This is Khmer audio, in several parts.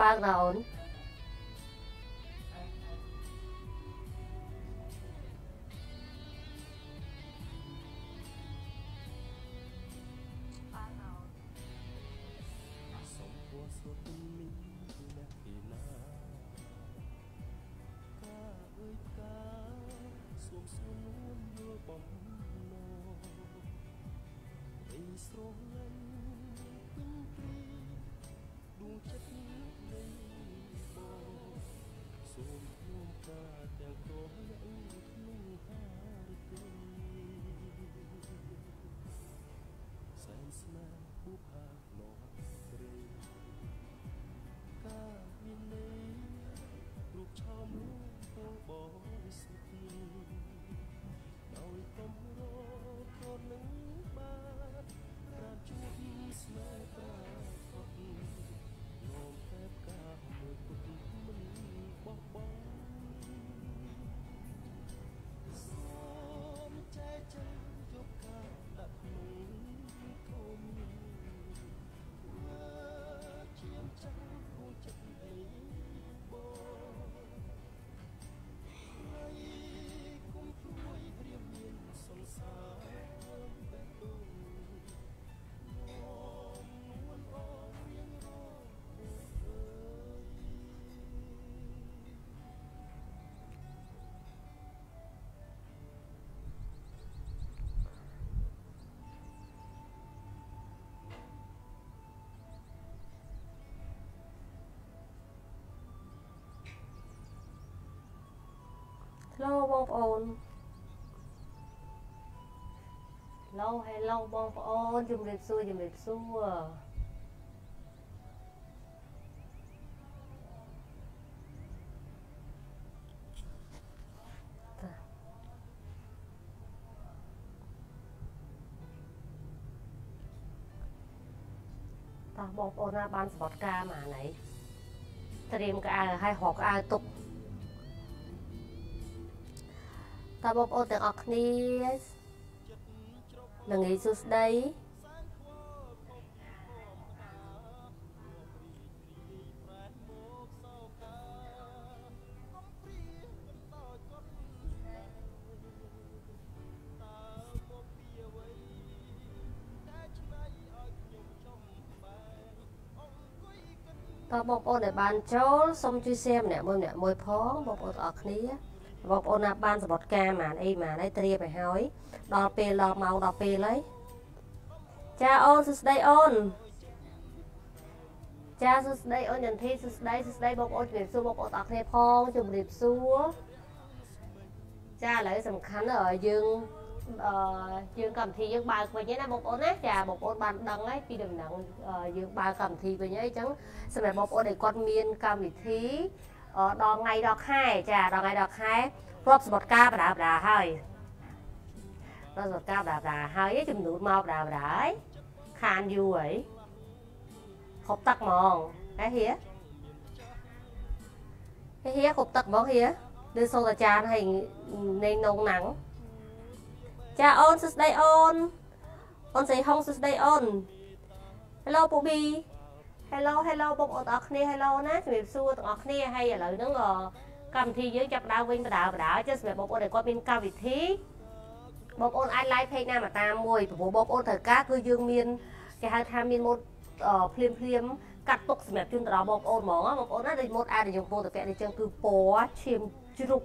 បើកដល់អូន ឡូបងប្អូនឡូ Hello បងប្អូនជំរាបសួរជំរាបសួរតោះបងប្អូនណាបានសបត់ការមកណៃត្រៀមកៅឲ្យរកកៅទុកតើបងប្អូនទាំងអស់គ្នាល្ងាចសួស្តីតើបងប្អូនដែលបានចូលសូមជួយ share ម្នាក់មួយម្នាក់មួយផងបងប្អូនទាំងអស់គ្នាបងប្អូនណាបានសបត់ការម៉ានអីម៉ានអីត្រៀមឲ្យហើយដល់ពេលដល់ម៉ោងដល់ពេលហើយចាអូនសួស្តីអូនចាសួស្តីអូនចន្ទធីសួស្តីសួស្តីបងប្អូនជំរាបសួរបងប្អូនទាំងអស់គ្នាផងជំរាបសួរចាឥឡូវសំខាន់យើងយើងកម្មវិធីយើងបើកវិញណាបងប្អូនណាចាបងប្អូនបានដឹងហើយពីដំណឹងយើងបើកកម្មវិធីវិញហើយអញ្ចឹងសម្រាប់បងប្អូនដែលគាត់មានកម្មវិធីដល់ថ្ងៃដល់ខែចាដល់ថ្ងៃដល់ខែរាប់សបត់ការបដាបដាហើយរាប់សបត់ការបដាបដាហើយចំនួនមកបដាបដាហើយខានយូរហើយហូបទឹកហ្មងហេហៀហេហៀហូបទឹកហ្មងហៀឬសូតាចានហើយនៃនងណាំងចាអូនសួស្តីអូនអូនស្រីហុងសួស្តីអូន Hello ពូប៊ី Hello Hello បងប្អូនទាំងអស់គ្នា Hello ណាជំរាបសួរទាំងអស់គ្នាហើយឥឡូវហ្នឹងកម្មវិធីយើងចាប់ដើមវិញបដាបដាចឹងសម្រាប់បងប្អូនដែលគាត់មានកម្មវិធីបងប្អូនអាច like page ណាមកតាមមួយព្រោះបងប្អូនត្រូវការគឺយើងមានគេហៅថាមានម៉ូដភ្លាមភ្លាមកាត់ទុកសម្រាប់ជូនទៅដល់បងប្អូនហ្មងបងប្អូនណាដូចម៉ូដអាវដែលយើងពោលទៅពាក់នេះចឹងគឺពណ៌ឈាមជ្រូក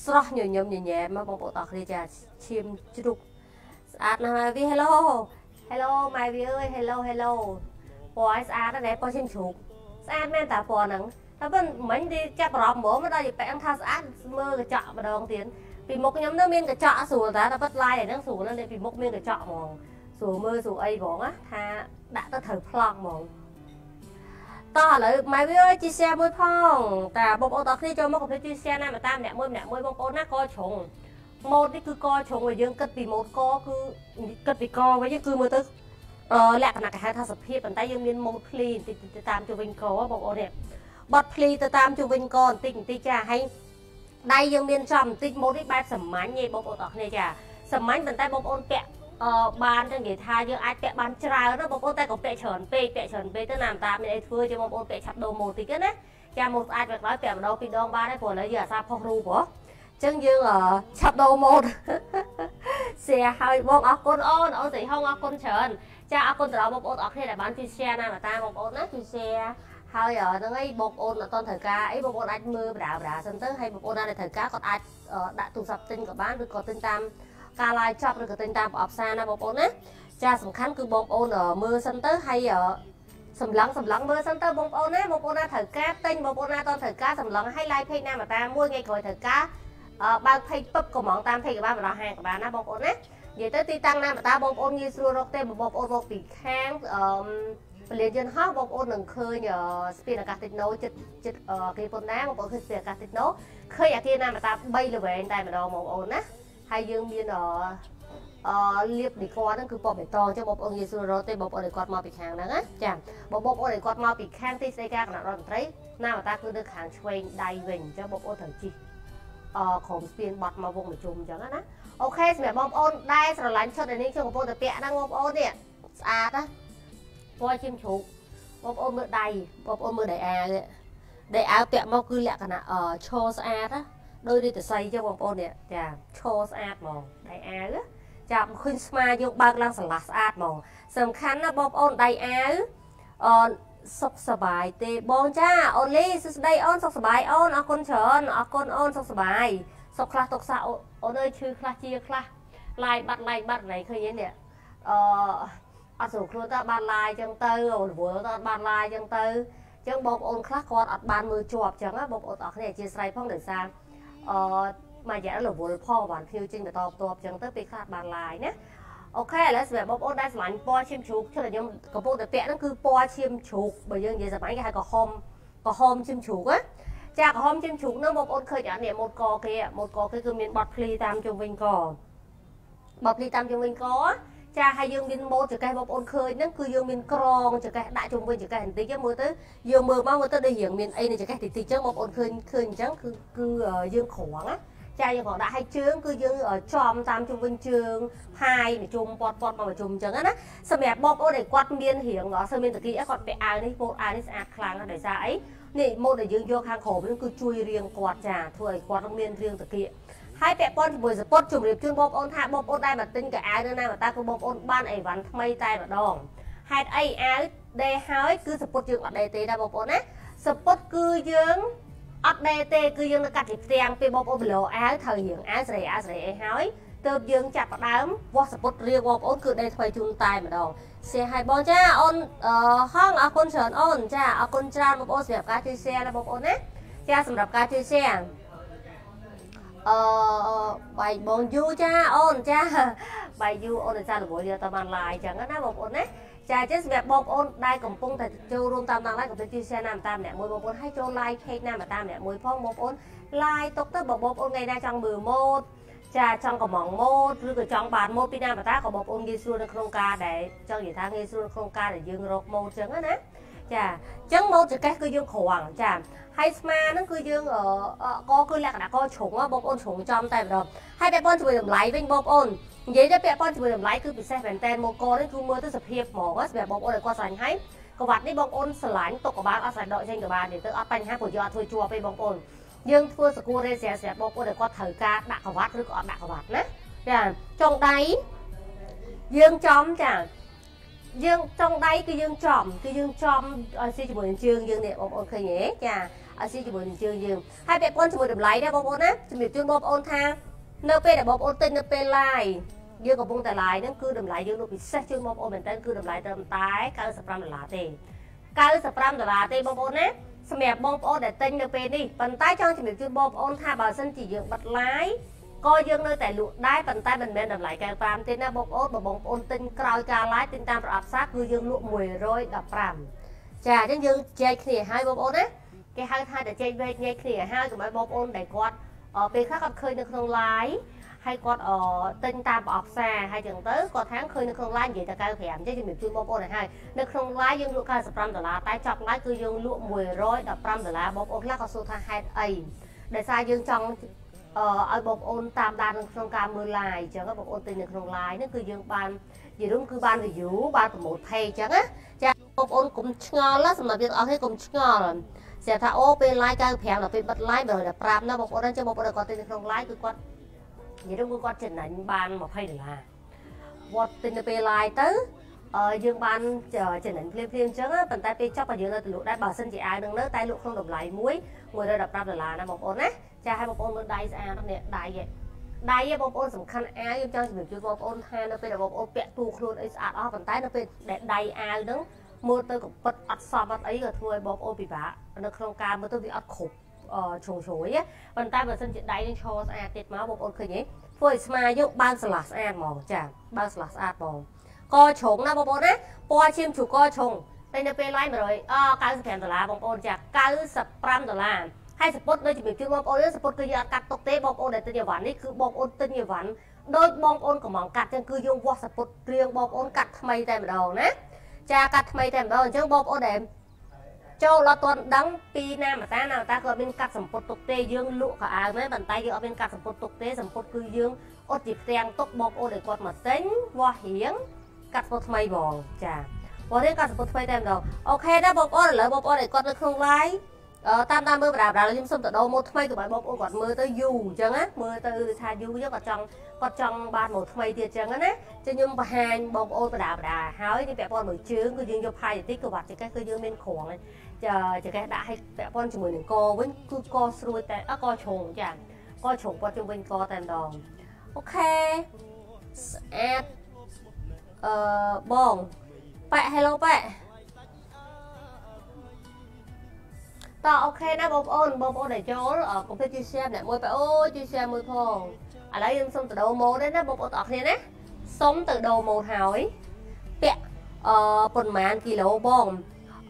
ស្រស់ញញឹមញញែមបងប្អូនទាំងអស់គ្នាចាឈាមជ្រូកស្អាតណាស់ម៉ែវី Hello Hello ម៉ែវីអើយ Hello Hello ពណ៌ឲ្យស្អាតណាស់ពណ៌ឈាមជ្រូកស្អាតមែនតាពណ៌ហ្នឹងតែប៉ុន្តែមិញទីចាប់អារម្មណ៍ហ្មងមកដល់យប៉ែងថាស្អាតមើលកញ្ចក់ម្ដងទៀតពីមុខខ្ញុំនៅមានកញ្ចក់ស្រួលតាតែប៉ិតឡាយហ្នឹងស្រួលណាស់ពីមុខមានកញ្ចក់ហ្មងស្រួលមើលស្រួលអីហ្មងណាថាដាក់ទៅត្រូវប្លង់ហ្មងតោះឥឡូវម៉ែវាអើយជី share មួយផងតាបងប្អូនទាំងគ្នាចូលមកកុំភ្លេចជួយ share ណាមកតាមម្នាក់មួយម្នាក់មួយបងប្អូនណាកជ្រុងម៉ូតនេះគឺកជ្រុងឲ្យយើងគិតពីម៉ូតកគឺគិតពីកវិញគឺមើលទៅលក្ខណៈគេហៅថាសភាពប៉ុន្តែយើងមានម៉ូតភ្លីបន្តិចទៅតាមជុំវិញកបងប្អូននេះបត់ភ្លីទៅតាមជុំវិញកបន្តិចបន្តិចចាហើយដៃយើងមានចំបន្តិចម៉ូតនេះបែបសាមញ្ញទេបងប្អូនទាំងគ្នាចាសាមញ្ញប៉ុន្តែបងប្អូនពាក់ បានចឹងនិយាយថាយើងអាចពាក់បានច្រើនណាបងប្អូនតែកុំពាក់ច្រើនពេកពាក់ច្រើនពេកទៅណាតាមមានអីធ្វើជាបងប្អូនពាក់ឆាប់ដូរម៉ូតិចណាចាម៉ូស្អាតបែបក្រោយពាក់ម្ដងពីរដងបានហើយព្រោះឥឡូវយើងអាសាផុសរូបហ៎ចឹងយើងឆាប់ដូរម៉ូត share ឲ្យបងអរគុណអូនអូនស្រីហុងអរគុណច្រើនចាអរគុណទៅដល់បងប្អូនអរគ្នាដែលបានជួយ share ណាតាបងប្អូនណាជួយ share ហើយហ្នឹងឯងបងប្អូនអត់ទាន់ត្រូវការអីបងប្អូនអាចមើលបដាបដាសិនទៅហើយបងប្អូនណាដែលត្រូវការគាត់អាចដាក់ទូរស័ព្ទទិញក៏បានឬក៏ទិញតាមការ live ចប់ឬក៏ទិញតាមប្រអប់សារណាបងប្អូនណាចាសំខាន់គឺបងប្អូនមើលសិនទៅហើយសម្លឹងសម្លឹងមើលសិនទៅបងប្អូនណាបងប្អូនណាត្រូវការទិញបងប្អូនណាតត្រូវការសម្លឹងឲ្យ live page ណាមកតាមមួយថ្ងៃក្រោយត្រូវការបើក page ពឹបកំងតាម page ក៏បានម្ដងហាងក៏បានណាបងប្អូនណានិយាយទៅទីតាំងណាមកតាបងប្អូនងាយស្រួលរកទេបងប្អូនមកពីខាងពលានយន្តហោះបងប្អូននឹងឃើញស្ពានអាកាសតិចណូចិត្តចិត្តអគារពន្ធដារបងប្អូនឃើញស្ពានអាកាសតិចណូឃើញអាគារណាមកតា3ល្វែងតែម្ដងបងប្អូនណាហើយយើងមានលៀបនីកហ្នឹងគឺពណ៌បៃតងអញ្ចឹងបងប្អូនងាយស្រួលរកទេបងប្អូនឲ្យគាត់មកពីខាងហ្នឹងណាចាបងប្អូនឲ្យគាត់មកពីខាងទីស្តីការគណៈរដ្ឋមន្ត្រីណាមកតាគឺនៅខាងឆ្វេងដៃវិញអញ្ចឹងបងប្អូនត្រូវជិះក្រុមស្ពានបត់មកវងប្រជុំអញ្ចឹងណាអូខេសម្រាប់បងប្អូនដែលស្រឡាញ់ឈុតនេះខ្ញុំកំពុងតែពាក់ហ្នឹងបងប្អូននេះស្អាតណាពណ៌ឈាមជ្រូកបងប្អូនមើលដៃបងប្អូនមើលដៃអាវដៃអាវពាក់មកគឺលក្ខណៈឈរស្អាតណាដោយរាជសីចឹងបងប្អូននេះចាឈរស្អាតហ្មងដៃអាវចាឃើញស្មាយើងបើកឡើងស្រឡះស្អាតហ្មងសំខាន់ណាបងប្អូនដៃអាវសុខសប្បាយទេបងចាអូនលីសួស្តីអូនសុខសប្បាយអូនអរគុណច្រើនអរគុណអូនសុខសប្បាយសុខខ្លះទុកសាអូនអើយឈឺខ្លះជាខ្លះឡាយបាត់ឡាយបាត់ណៃឃើញទេនេះអត់ស្រួលខ្លួនតើបានឡាយចឹងទៅរវល់តើបានឡាយចឹងទៅចឹងបងប្អូនខ្លះគាត់អត់បានមើលជាប់ចឹងណាបងប្អូនអរគ្នាអធិស្ឋានផងដោយសារមួយរយៈរវល់ផងបានភ្ញៀវចេញបន្តបន្ទាប់ចឹងទៅពេលខ្លះបានឡាយណាអូខេឥឡូវសម្រាប់បងប្អូនដែលស្រឡាញ់ពណ៌ឈាមជ្រូកឈុតដែលខ្ញុំកំពុងតែពាក់ហ្នឹងគឺពណ៌ឈាមជ្រូកបើយើងនិយាយសម័យគេហៅក្រហមក្រហមឈាមជ្រូកណាចាក្រហមឈាមជ្រូកហ្នឹងបងប្អូនឃើញអត់នេះម៉ូតកគេម៉ូតកគេគឺមានបត់ភ្លីតាមជុំវិញកបត់ភ្លីតាមជុំវិញកចាហើយយើងមានម៉ូតចកេះបងប្អូនឃើញហ្នឹងគឺយើងមានក្រងចកេះដាក់ជុំវិញចកេះបន្តិចមើលទៅយើងមើលមកមើលទៅដូចរៀងមានអីនៅចកេះតិចតិចចឹងបងប្អូនឃើញឃើញអញ្ចឹងគឺគឺយើងក្រងណាចាយើងក៏ដាក់ឲ្យជើងគឺយើងចំតាមជុំវិញជើងផាយមួយជុំពាត់ពាត់មកមួយជុំអញ្ចឹងណាសម្រាប់បងប្អូនដែលគាត់មានរៀងអត់សូវមានតាគីគាត់ពាក់អាវនេះម៉ូតអាវនេះស្អាតខ្លាំងណាស់ដោយសារអីនេះម៉ូតដែលយើងយកខាងក្រោមនេះគឺជួយរៀងគាត់ចាធ្វើឲ្យគាត់មានរៀងតាគីហើយពាក់ព័ន្ធជាមួយសពតជំរាបជូនបងប្អូនថាបងប្អូនដែលមកទិញកៅអៅនៅណាមកតាគឺបងប្អូនបានអីវ៉ាន់ថ្មីតែម្ដងហេតុអីអាវដេហើយគឺសពតយើងអត់ដេទេណាបងប្អូនណាសពតគឺយើងអត់ដេទេគឺយើងនៅកាត់ជាផ្ទាំងពេលបងប្អូនប្រឡអាវត្រូវរៀងអាវសេរីអាវសេរីអីហើយទើបយើងចាប់ផ្ដើមវាស់សពុតរៀងបងប្អូនគឺដេថ្មីជូនតែម្ដង share ឲ្យបងចាអូនហងអរគុណច្រើនអូនចាអរគុណច្រើនបងប្អូនសម្រាប់ការជួយ share ណាបងប្អូនណាចាសម្រាប់ការជួយ share បាយបងយូចាអូនចាបាយយូអូនចារវល់យកតបានឡាយចឹងណាបងប្អូនណាចាចឹងសម្រាប់បងប្អូនដែលកំពុងតែចូលរួមតាមដានឡាយកំពុងជួយ share ណាតាមអ្នកមួយបងប្អូនឲ្យចូល like page ណាតាមអ្នកមួយផងបងប្អូន like ទុកទៅបងប្អូនថ្ងៃណាចង់មើលម៉ូតចាចង់កំងម៉ូតឬក៏ចង់បានម៉ូតពីណាតាក៏បងប្អូនងាយស្រួលនៅក្នុងការដែលចង់និយាយថាងាយស្រួលក្នុងការដែលយើងរកម៉ូតចឹងណាចាចឹងម៉ូតចកេះគឺយើងក្រងចាហើយស្មាហ្នឹងគឺយើងកគឺលក្ខណៈកជ្រុងបងប្អូនជ្រុងចំតែម្ដងហើយពាក់ព័ន្ធជាមួយតម្លៃវិញបងប្អូននិយាយទៅពាក់ព័ន្ធជាមួយតម្លៃគឺពិសេសមែនតើម៉ូតកនេះគឺមើលទៅសភាពហ្មងសម្រាប់បងប្អូនដែលគាត់ស្រឡាញ់ហើយកវ៉ាត់នេះបងប្អូនស្រឡាញ់ទុកក៏បានអត់ស្រឡាញ់ដកចេញក៏បានទៅអត់បញ្ហាព្រោះយើងអត់ធ្វើជាប់ទេបងប្អូនយើងធ្វើសកួររេស្រាប់សម្រាប់បងប្អូនដែលគាត់ត្រូវការដាក់ក្រវ៉ាត់ឬក៏អត់ដាក់ក្រវ៉ាត់ណាចាចុងដៃយើងចំចាយើងចុងដៃគឺយើងចំគឺយើងចំឲ្យស៊ីជាមួយនឹងជើងយើងនេះបងប្អូនឃើញទេចាឲ្យស៊ីជាមួយនឹងជើងយើងហើយពាក់ព័ន្ធជាមួយតម្លៃដែរបងប្អូនណាជំរាបជូនបងប្អូនថានៅពេលដែលបងប្អូនទិញនៅពេល live យើងកំពុងតែ live ហ្នឹងគឺតម្លៃយើងលក់ពិសេសជូនបងប្អូនមែនតើគឺតម្លៃត្រឹមតែ95ដុល្លារទេ95ដុល្លារទេបងប្អូនណាសម្រាប់បងប្អូនដែលទិញនៅពេលនេះប៉ុន្តែចង់ជំរាបជូនបងប្អូនថាបើសិនជាយើងបិទ live ក៏យើងនៅតែលក់ដែរប៉ុន្តែមិនមែនតម្លៃ95ទេណាបងប្អូនបើបងប្អូនទិញក្រោយការ live ទិញតាមប្រអប់សារគឺយើងលក់115ចាអញ្ចឹងយើងចែកគ្នាឲ្យបងប្អូនណាគេហៅថាតែចែកវែកញែកគ្នាហើយកុំឲ្យបងប្អូនដែលគាត់ពេលខ្លះគាត់ឃើញនៅក្នុង live ហើយគាត់ទិញតាមប្រអប់សារហើយចឹងទៅគាត់ថាឃើញនៅក្នុង live និយាយតែ95អញ្ចឹងជំរាបជូនបងប្អូនឲ្យហើយនៅក្នុង live យើងលក់95ដុល្លារតែចប់ live គឺយើងលក់115ដុល្លារបងប្អូនខ្លះក៏សួរថាហេតុអីដោយសារយើងចង់ ឲ្យបងប្អូនតាមដានក្នុងការមើល live អញ្ចឹងបងប្អូនទិញនៅក្នុង live ហ្នឹងគឺយើងបាននិយាយរួមគឺបាន view បាន promote page អញ្ចឹងណាចាបងប្អូនកុំឆ្ងល់សម្រាប់យើងអស់គ្នាកុំឆ្ងល់ស្រាប់ថាអូពេល live 95ដល់ពេលបិទ live 115ណាបងប្អូនអញ្ចឹងបងប្អូនគាត់ទិញនៅក្នុង live គឺគាត់និយាយរួមគឺគាត់ចំណេញបាន20ដុល្លារវត្តទិញនៅពេល live ទៅយើងបានចំណេញភ្លាមភ្លាមអញ្ចឹងប៉ុន្តែពេលចប់ក៏យើងនៅតែលក់ដែរបើសិនជាអាវនឹងនៅតែលក់ក្នុងតម្លៃមួយ115ដុល្លារណាបងប្អូនណាចាឲ្យបងប្អូនមើលដៃស្អាតនេះដៃដៃបងប្អូនសំខាន់អាវខ្ញុំចង់ជម្រាបជូនបងប្អូនថានៅពេលដែលបងប្អូនពាក់ទូខ្លួនអីស្អាតអស់ប៉ុន្តែនៅពេលដែលដៃអាវហ្នឹងមើលទៅក៏ពិតអត់សមអត់អីក៏ធ្វើឲ្យបងប្អូនពិបាកនៅក្នុងការមើលទៅវាអត់គ្រប់ជ្រុងជ្រោយប៉ុន្តែបើសិនជាដៃនឹងឈរស្អាតទៀតមកបងប្អូនឃើញទេធ្វើឲ្យស្មាយើងបើកស្រឡះស្អាតហ្មងចាបើកស្រឡះស្អាតហ្មងកជ្រុងណាបងប្អូនណាពណ៌ឈាមជ្រូកកជ្រុងតែនៅពេល live 195ដុល្លារបងប្អូនចា95ដុល្លារហើយសពុតដូចជំរាបជូនបងប្អូនសពុតគឺយើងអត់កាត់ទុកទេបងប្អូនដែលទិញអីវ៉ាន់នេះគឺបងប្អូនទិញអីវ៉ាន់ដូចបងប្អូនកំងកាត់ចឹងគឺយើងវាស់សពុតរៀងបងប្អូនកាត់ថ្មីតែម្ដងណាចាកាត់ថ្មីតែម្ដងអញ្ចឹងបងប្អូនដែលចូលអត់ទាន់ដឹងពីណាមតាណាមតាក៏មានកាត់សម្ពុតទុកទេយើងលក់ក៏អាវមែនប៉ុន្តែយើងអត់មានកាត់សម្ពុតទុកទេសម្ពុតគឺយើងអត់ជាផ្ទាំងទុកបងប្អូនដែលគាត់មកទិញវាស់រៀងកាត់សម្ពុតថ្មីហ្មងចាវាស់រៀងកាត់សម្ពុតថ្មីតែម្ដងអូខេណាបងប្អូនឥឡូវបងប្អូនដែលគាត់នៅក្នុង live តាមតាមមើលបដាបដាខ្ញុំសុំទៅដូរម៉ូតថ្មីកុំឲ្យបងប្អូនគាត់មើលទៅយូរអញ្ចឹងណាមើលទៅថាយូរអញ្ចឹងគាត់ចង់បានម៉ូតថ្មីទៀតអញ្ចឹងណាចឹងខ្ញុំបង្ហាញបងប្អូនបដាបដាហើយនេះពាក់ព័ន្ធមួយជើងគឺយើងយកផាយតិចក៏វត្តចកេះគឺយើងមានក្រងចកេះដាក់ឲ្យពាក់ព័ន្ធជាមួយនឹងកវិញគឺកស្រួយតែកជ្រុងចាកជ្រុងគាត់ជុំវិញកតែម្ដងអូខេស្អាតអឺបងប៉ែ Hello ប៉ែតអូខេណាបងប្អូនបងប្អូនដែលចូលកុំភ្លេចជួយ share ម្នាក់មួយប៉ែអូជួយ share មួយផងឥឡូវខ្ញុំសុំទៅដូរម៉ូតទេណាបងប្អូនទាំងអស់គ្នាណាសុំទៅដូរម៉ូតហើយពាក់ប៉ុន្មានគីឡូបង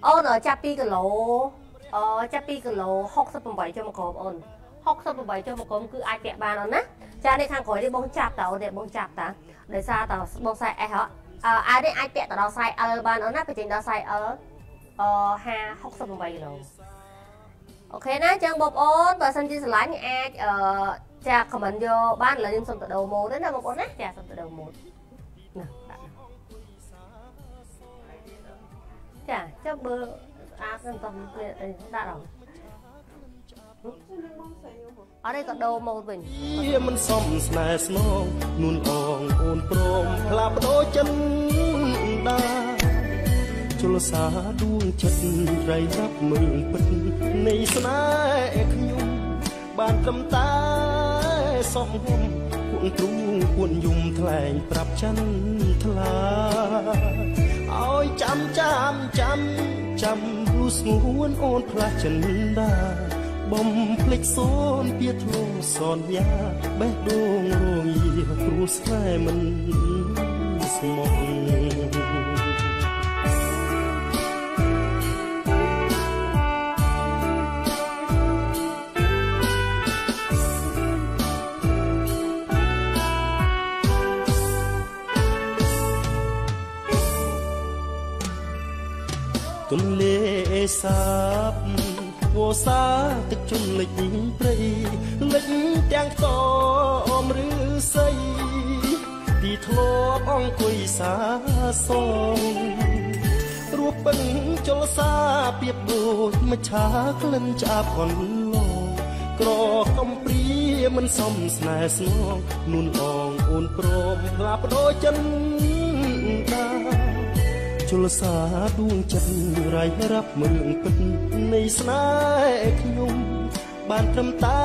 អូនចាប់2គីឡូចាប់2គីឡូ68ចុះមកក្រោមអូន68ចុះមកក្រោមគឺអាចពាក់បានអូនណាចានេះខាងក្រោយនេះបងចាប់តើអូននេះបងចាប់តាដោយសារតើបងខ្សែ S ហ៎អានេះអាចពាក់ទៅដល់ខ្សែ L បានអូនណាបញ្ចេញដល់ខ្សែ L 50 68គីឡូអូខេណាចឹងបងប្អូនបើសិនជាស្រឡាញ់អាចចាខមមិនយកបានឥឡូវខ្ញុំសុំទៅដូរម៉ូតទេណាបងប្អូនណាចាសុំទៅដូរម៉ូតណាចាចុះបើអាខ្ញុំតោះដាក់ដល់អត់ទេក៏ដូរម៉ូតវិញវាមិនសមស្នេហ៍ស្នងនួនអងអូនព្រមផ្លាបដូរចិនដាជលសាដួងចិត្តរៃរាប់មើលពិតនៃស្នេហ៍ខ្ញុំបានត្រឹមតែសំហំគួនទ្រូងគួនយំថ្លែងប្រាប់ចន្ទថ្លាឲ្យចាំចាំចាំចាំលូស្ងួនអូនផ្លាស់ចិនដាបំភ្លេចសូនពីធ្លោសន្យាបេះដូងរងាព្រោះស្នេហ៍មិនស្មោះទន្លេសាបវសាទឹកជន់លិចព្រៃលិចទាំងខ្ទមឬសីទីធ្លាប់អង្គុយសាសងរួពឹងចលសាពីបដូចមច្ឆាក្លិនឆ្អាបអន្លងក្រកំព្រាមិនសមស្នេហ៍ស្នងនួនអងអូនព្រមផ្លាបដូរចិនដាជលសាដួងចិត្តរៃរាប់មើលពិតនៃស្នេហ៍ខ្ញុំបានត្រឹមតែ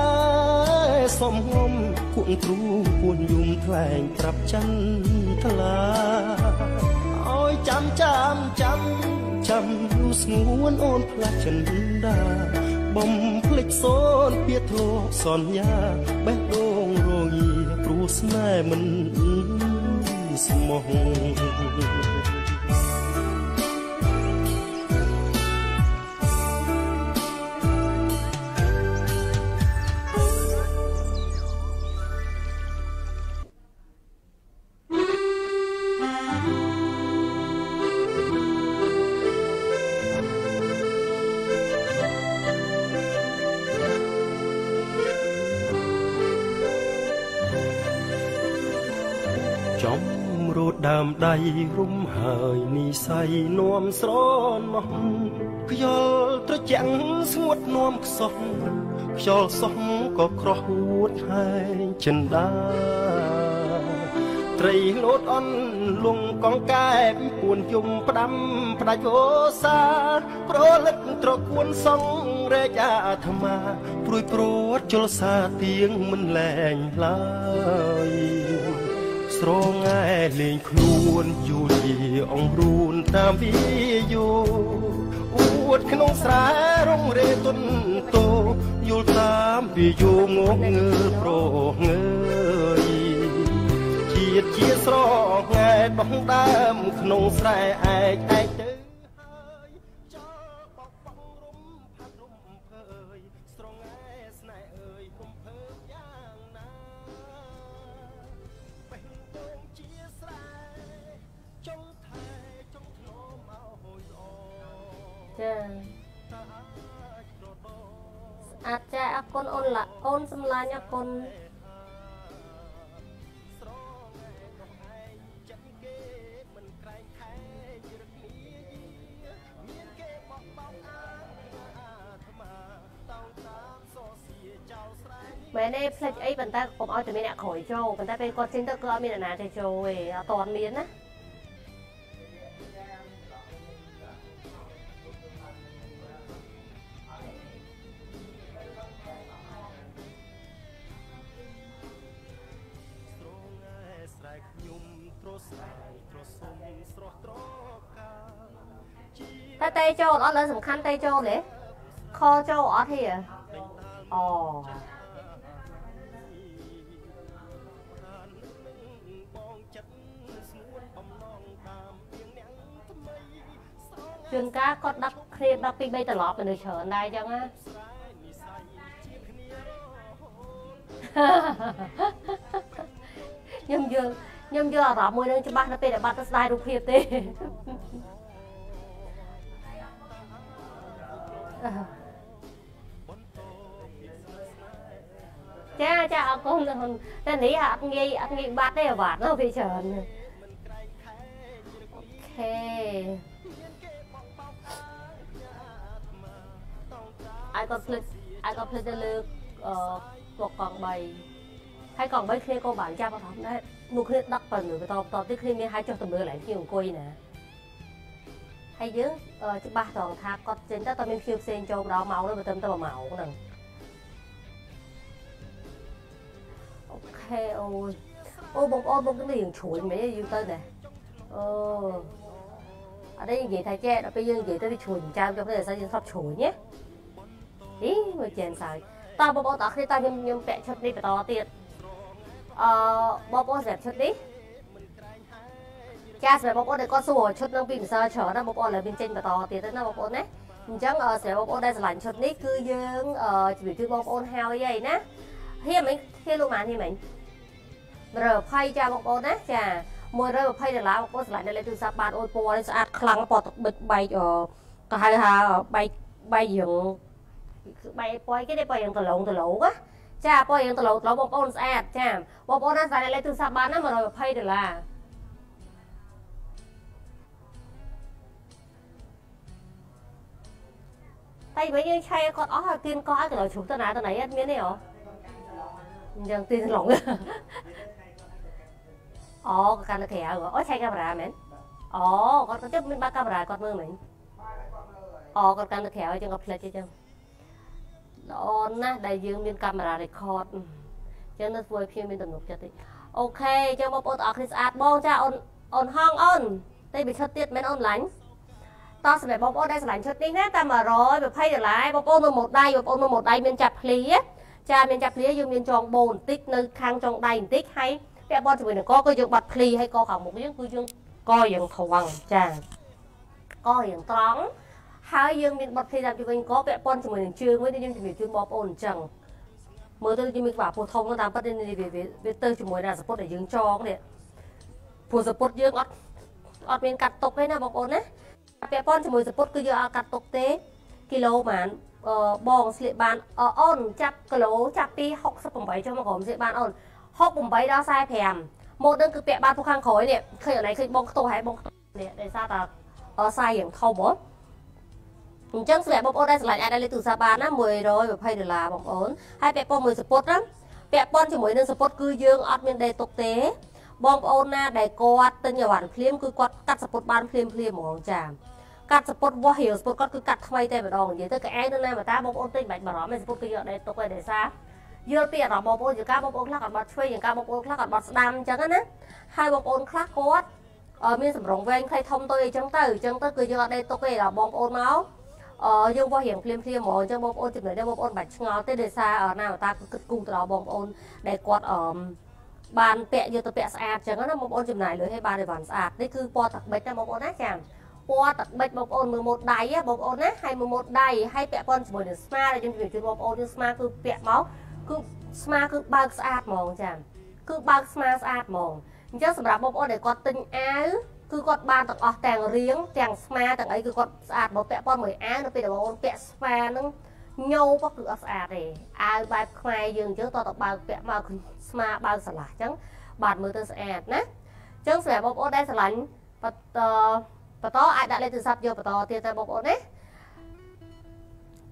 សំហំគួនទ្រូងគួនយំថ្លែងប្រាប់ចន្ទថ្លាឲ្យចាំចាំចាំចាំស្ងួនអូនផ្លាស់ចិនដាបំភ្លេចសូនពីធ្លាប់សន្យាបេះដូងរងាព្រោះស្នេហ៍មិនស្មោះ ចំរូតដើមដៃរុំហើយនិស័យនាំស្រណោះខ្យល់ត្រជាក់ស្ងួតនាំខ្សោះខ្យល់សោះក៏ក្រោះហួតហែងចិន្តាត្រីលោតអន់លងកងកែបពួនយំផ្ដាំផ្ដាច់វសាប្រលិតត្រកួនសងរែកអាត្មាព្រួយព្រួតជលសាទៀងមិនលែងឡើយស្រងែលេងខ្លួនយូលីអង្រូនតាមវាយោអួតក្នុងស្រែរងរេទុនតោយល់តាមវាយោងងងើប្រងើយជាតិជាស្រងែបោះដើមក្នុងស្រែឯកឯកទៅហើយចោលបោកបងរំផាត់រំភើយស្រងែស្នេហ៍អើយរំភើបយ៉ាងណាបេះដូងជាស្រែចង់ថែចង់ធ្នមឲ្យល្អចាស្អាតចាអរគុណអូនឡាអូនសម្លាញ់អរគុណមែនទេផ្លេចអីប៉ុន្តែកុំឲ្យតែមានអ្នកក្រោយចូលប៉ុន្តែពេលគាត់ចេញទៅគឺអត់មានអ្នកណាគេចូលទេអត់ទាន់មានណាតែតេចូលអត់លើសំខាន់តេចូលទេខចូលអត់ទេអូជួនកាលគាត់ដឹកគ្នាដឹកពី3ត្រឡប់ទៅច្រើនដែរអញ្ចឹងណាខ្ញុំយល់អារម្មណ៍មួយនឹងច្បាស់នៅពេលដែលបាត់ទៅស្ដាយរូបភាពទេចាចាអរគុណតែនេះអត់ងាយបាត់ទេបាត់ទៅវាច្រើនអូខេឲ្យគាត់ភ្លេចទៅលើពួកកង់3ហើយកង់3គ្នាក៏បានចាប់អារម្មណ៍ដែរមកគ្នាដឹកទៅបន្តទៀតគ្នាមានឲ្យចុះទៅមើលកន្លែងគ្នាអង្គុយណាហើយយើងច្បាស់ត្រង់ថាគាត់ចេញទៅតើមានភ្ញៀវផ្សេងចូលដល់ម៉ោងនោះទៅត្រឹមតែ1ម៉ោងហ្នឹងអូខេអូយអូបងប្អូនមកនេះយើងជ្រួញមែនយើងទៅដែរអូអត់ទេនិយាយថាចេះដល់ពេលយើងនិយាយទៅវាជ្រួញចើមចុះទៅដោយសារយើងធ្លាប់ជ្រួញណាអីមើលចេនសើចតើបងប្អូនតើគ្នាតើខ្ញុំពាក់ឈុតនេះបន្តទៀតអឺបងប្អូនសម្រាប់ឈុតនេះចាសម្រាប់បងប្អូនដែលគាត់សួរឈុតនឹងពីម្សិលច្រើនណាបងប្អូនឥឡូវមានចេញបន្តទៀតទៅណាបងប្អូនណាអញ្ចឹងសម្រាប់បងប្អូនដែលស្រឡាញ់ឈុតនេះគឺយើងជំរាបជូនបងប្អូនហើយហើយណាហៀមិញហៀលោកម៉ានហៀមិញ120ចាបងប្អូនណាចា120ដុល្លារបងប្អូនស្រឡាញ់នៅលេខទូរស័ព្ទបានអូយពណ៌នេះស្អាតខ្លាំងពណ៌ទឹកបិចបែកក៏ហៅថាបែករឿងបែកពណ៌គេទេពណ៌រឿងដឡងណាចាពណ៌រឿងដឡងបងប្អូនស្អាតចាបងប្អូនណាស្រឡាញ់នៅលេខទូរស័ព្ទបានណា120ដុល្លារតែវិញយើងឆែគាត់អស់ហើយទៀនកោះឲ្យកន្លងជ្រុះទៅណាទៅណីអត់មានទេហ៎អញ្ចឹងទៀនឡងអូគាត់កាន់នៅក្រៅអូឆែកាមេរ៉ាមែនអូគាត់ទៅមានបើកាមេរ៉ាគាត់មើលមែនអូគាត់កាន់នៅក្រៅអញ្ចឹងគាត់ភ្លេចអញ្ចឹងល្អណាស់ដែលយើងមានកាមេរ៉ា record អញ្ចឹងនៅធ្វើឲ្យខ្ញុំមានទំនុកចិត្តតិចអូខេអញ្ចឹងបងប្អូនទាំងអស់គ្នាស្អាតបងចាអូនហងអូនតែវាឈុតទៀតមែនអូនឡាញ់តោះសម្រាប់បងប្អូនដែលស្រឡាញ់ឈុតនេះណាតែ120ដុល្លារបងប្អូនមើលម៉ូតដៃបងប្អូនមើលម៉ូតដៃមានចាប់ភ្លាចាមានចាប់ភ្លាយើងមានចងបូបន្តិចនៅខាងចុងដៃបន្តិចហើយពាក់ព័ន្ធជាមួយនឹងកគឺយើងបាត់ភ្លីហើយកខាងមុខយើងគឺយើងកយើងត្រង់ចាកយើងត្រង់ហើយយើងមានបាត់ភ្លីតាមជុំវិញកពាក់ព័ន្ធជាមួយនឹងជើងវិញយើងជំរាបជូនបងប្អូនអញ្ចឹងមើលទៅយើងមានក្បាលពោះធំតាមពិតវាទៅជាមួយនឹងសពុតដែលយើងចងនេះព្រោះសពុតយើងអត់មានកាត់ទុកទេណាបងប្អូនណាពាក់ព័ន្ធជាមួយសពុតគឺយើងអត់កាត់ទុកទេគីឡូប្រហែលបងស្លៀកបានអូនចាប់គីឡូចាប់ពី68ចុះមកក្រោមស្លៀកបានអូន68ដល់45 ម៉ូតនឹងគឺពាក់បានពួកខាងក្រោយនេះឃើញអនឡាញឃើញបងខ្ទោះហើយបងនេះដោយសារតាសាយរៀងធំហ៎អញ្ចឹងសម្រាប់បងប្អូនដែលស្រឡាញ់អាចដាក់លេខទូរស័ព្ទបានណា120ដុល្លារបងប្អូនហើយពាក់ព័ន្ធមួយសពុតណាពាក់ព័ន្ធជាមួយនឹងសពុតគឺយើងអត់មានដេទុកទេបងប្អូនណាដែលគាត់ទិញអីវ៉ាន់ភ្លាមគឺគាត់កាត់សពុតបានភ្លាមភ្លាមហ្មងចាកាត់សពុតវាស់រៀងសពុតគាត់គឺកាត់ថ្មីតែម្ដងនិយាយទៅកែឯងនៅណាមកតាបងប្អូនទិញមិនបាច់បារម្ភទេសពុតគឺយើងអត់ដេទុកទេដោយសារយល់ពីអារម្មណ៍បងប្អូនជាការបងប្អូនខ្លះគាត់បាត់ឆ្វេងជាការបងប្អូនខ្លះគាត់បាត់ស្ដាំអញ្ចឹងណាហើយបងប្អូនខ្លះគាត់មានសម្រងវែងខ្លីធំតូចអីចឹងទៅអញ្ចឹងទៅគឺយើងអត់ដេទុកទេដល់បងប្អូនមកយើងវាស់រៀងភ្លាមភ្លាមហ្មងអញ្ចឹងបងប្អូនចំណេញបងប្អូនបាច់ឆ្ងល់ទេដោយសារណាតាគឺគិតគូរទៅដល់បងប្អូនដែលគាត់បានពាក់យកទៅពាក់ស្អាតអញ្ចឹងណាបងប្អូនចំណាយលុយឲ្យបានអីវ៉ាន់ស្អាតនេះគឺពណ៌ទឹកប៊ិចណាបងប្អូនណាចាពណ៌ទឹកប៊ិចបងប្អូនមើលម៉ូតដៃបងប្អូនណាហើយមើលម៉ូតដៃហើយពាក់ព័ន្ធជាមួយនឹងស្មាដែលយើងជម្រាបជូនបងប្អូនយើងស្មាគឺពាក់មកគឺស្មាគឺបើកស្អាតហ្មងចាគឺបើកស្មាស្អាតហ្មងអញ្ចឹងសម្រាប់បងប្អូនដែលគាត់ទិញអាវគឺគាត់បានទាំងអស់ទាំងរៀងទាំងស្មាទាំងអីគឺគាត់ស្អាតមកពាក់ព័ន្ធមួយអាវនៅពេលដែលបងប្អូនពាក់ស្មានឹងញោបគឺអត់ស្អាតទេអាវបែបខ្មែរយើងអញ្ចឹងតើតបើកពាក់មកស្មាបើកស្រឡះអញ្ចឹងបាទមើលទៅស្អាតណាអញ្ចឹងសម្រាប់បងប្អូនដែលស្រឡាញ់បន្តអាចដាក់លេខទូរស័ព្ទយកបន្តទៀតទៅបងប្អូនណា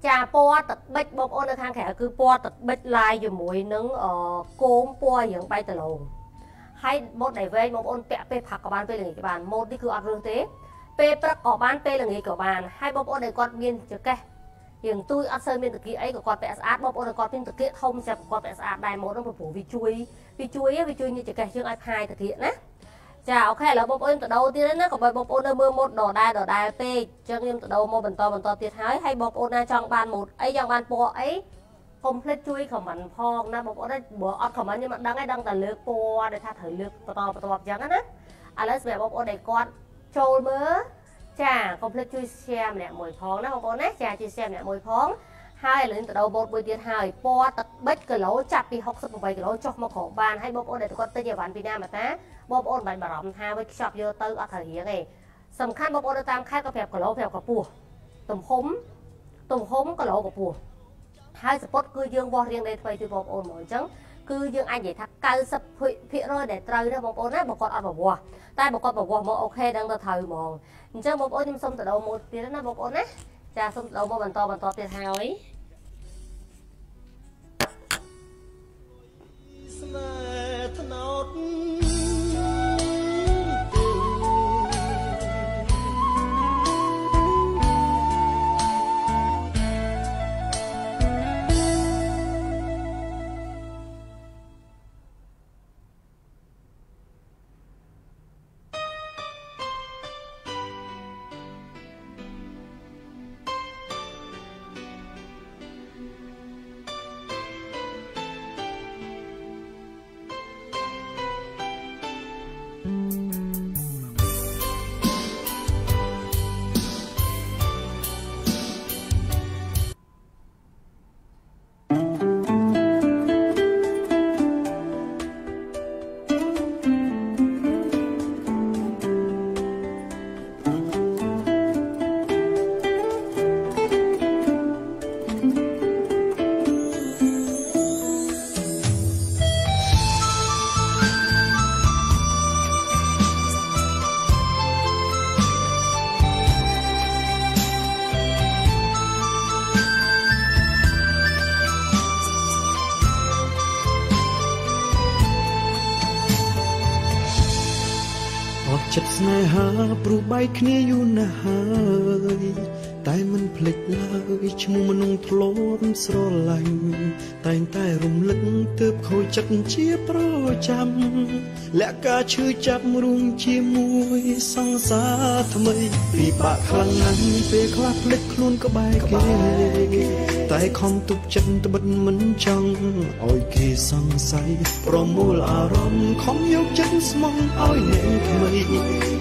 ចាពណ៌ទឹកប៊ិចបងប្អូននៅខាងក្រៅគឺពណ៌ទឹកប៊ិចឡាយជាមួយនឹងគោមពណ៌រៀងបែកដលងហើយម៉ូតដែលវែងបងប្អូនពាក់ពេលផឹកក៏បានពេលល្ងាចក៏បានម៉ូតនេះគឺអត់រើសទេពេលព្រឹកក៏បានពេលល្ងាចក៏បានហើយបងប្អូនដែលគាត់មានចកេះរៀងទូចអត់សូវមានតាគីអីក៏គាត់ពាក់ស្អាតបងប្អូនដែលគាត់មានតាគីធំចាប់គាត់ពាក់ស្អាតដែរម៉ូតនោះព្រោះវាជួយញីចកេះយើងឲ្យផាយតាគីណាចាអូខេឥឡូវបងប្អូនទៅដូរទៀតណាកុំឲ្យបងប្អូននៅមើលម៉ូតដដែលដដែលពេកអញ្ចឹងខ្ញុំទៅដូរមកបន្តបន្តទៀតហើយហើយបងប្អូនណាចង់បានម៉ូតអីចង់បានពណ៌អីកុំភ្លេចជួយ comment ផងណាបងប្អូនបើអត់ comment ខ្ញុំអត់ដឹងទេដឹងតែលើកពណ៌ដែលថាត្រូវលើកបន្តបន្តអញ្ចឹងណាឥឡូវសម្រាប់បងប្អូនដែលគាត់ចូលមើលចាកុំភ្លេចជួយ share ម្នាក់មួយផងណាបងប្អូនណាចាជួយ share ម្នាក់មួយផងហើយឥឡូវទៅដូរម៉ូតមួយទៀតហើយពណ៌ទឹកប៊ិចគីឡូចាប់ពី68គីឡូចុះមកក្រោមបានហើយបងប្អូនដែលគាត់ទិញអីវ៉ាន់ពីណាមកតាបងប្អូនមិនបារម្ភថាវាខ្ចប់យកទៅអត់ត្រូវរៀងទេសំខាន់បងប្អូននៅតាមខេត្តក៏ប្រាប់គីឡូប្រាប់កម្ពស់ទំហំគីឡូកម្ពស់ហើយសពុតគឺយើងវាស់រៀងដេថ្មីជួយបងប្អូនមកអញ្ចឹងគឺយើងអាចនិយាយថា90%ដែលត្រូវណាបងប្អូនណាបើគាត់អត់ប្រវាស់តែបើគាត់ប្រវាស់មកអូខេដឹងទៅត្រូវហ្មងអញ្ចឹងបងប្អូនខ្ញុំសូមទៅដូរម៉ូតទៀតណាបងប្អូនណាចាសូមទៅដូរមកបន្តបន្តទៀតហើយស្នេហ៍ថ្នោត ចិត្តស្នេហាព្រោះបែកគ្នាយូរណាស់ហើយតែមិនភ្លេចឡើយឈ្មោះមនុស្សធ្លាប់ស្រឡាញ់តែងតែរំលឹកទើបខូចចិត្តជាប្រចាំលក្ខការឈឺចាប់រួមជាមួយសង្សារថ្មីពិបាកខ្លាំងណាស់ពេលខ្លះភ្លេចខ្លួនក្បែរគេតែខំទប់ចិត្តត្បិតមិនចង់ឲ្យគេសង្ស័យប្រមូលអារម្មណ៍ខំយកចិត្តស្មោះឲ្យអ្នកថ្មី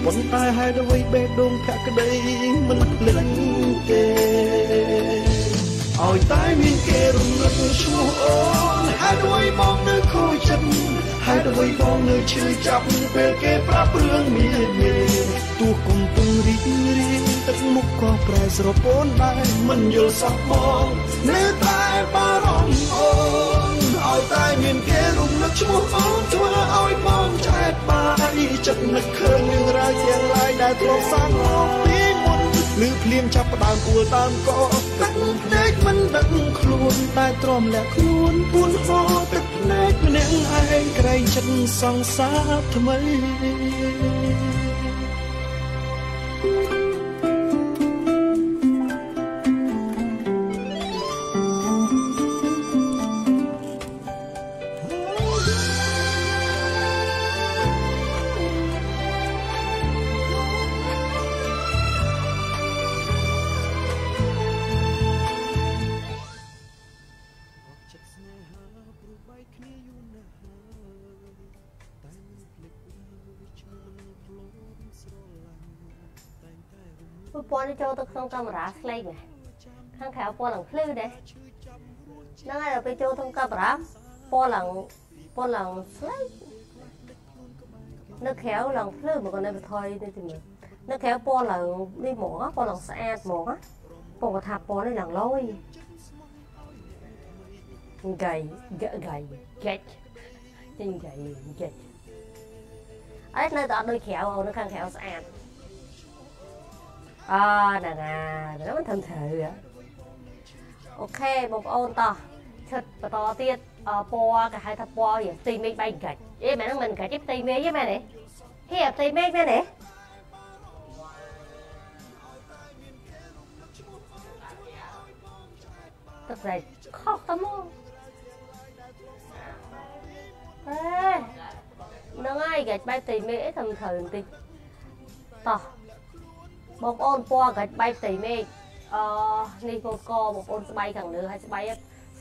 ប៉ុន្តែហេតុអ្វីបេះដូងភក្តីមិនភ្លេចទេឲ្យតែមានគេរំលឹកឈ្មោះអូនហេតុអ្វីបងនៅខូចចិត្តហេតុអ្វីបងនៅឈឺចាប់ពេលគេប្រាប់រឿងមានមេទោះកំពុងរីករាយទឹកមុខក៏ប្រែស្រពោនដែរមិនយល់សោះបងនៅតែបារម្ភអូនឲ្យតែមានគេរំលឹកឈ្មោះអូនធ្វើឲ្យបងចែក ធ្លាប់សាងមកពីមុនឬភ្លៀងចាប់ផ្ដើមអួលតាមកទឹកភ្នែកមិនដឹងខ្លួនតែទ្រាំលាក់ខ្លួនពួនហូរទឹកភ្នែកម្នាក់ឯងក្រែងចិត្តសង្សារថ្មីពណ៌នេះចូលទៅក្នុងកាមេរ៉ាស្លេកខាងក្រៅពណ៌ឡើងភ្លឺដែរហ្នឹងហើយដល់ពេលចូលក្នុងកាមេរ៉ាពណ៌ឡើងស្លេកនៅក្រៅឡើងភ្លឺមកនៅបន្ថយនេះទីមើលនៅក្រៅពណ៌ឡើងនេះហ្មងពណ៌ឡើងស្អាតហ្មងពណ៌ថាពណ៌នេះឡើងលយហ្គៃហ្គៃហ្គេចចេញហ្គៃហ្គេចអត់នៅតែអត់ដូចក្រៅនៅខាងក្រៅស្អាតអណាណាហ្នឹងមិនត្រឹមត្រូវអូខេបងប្អូនតោះឈិតបន្តទៀតពណ៌គេហៅថាពណ៌រៀងផ្ទៃមេឃបែកកាច់អេមែនហ្នឹងមិនកាច់ទេផ្ទៃមេឃទេមែនទេហេផ្ទៃមេឃមែនទេទឹកស្អីខុសទៅមកអេហ្នឹងហើយកាច់បែបផ្ទៃមេឃអីត្រឹមត្រូវបន្តិចតោះបងប្អូនពណ៌កាច់បែបផ្ទៃមេឃអនេះកូនកបងប្អូនស្បៃខាងលើហើយស្បៃ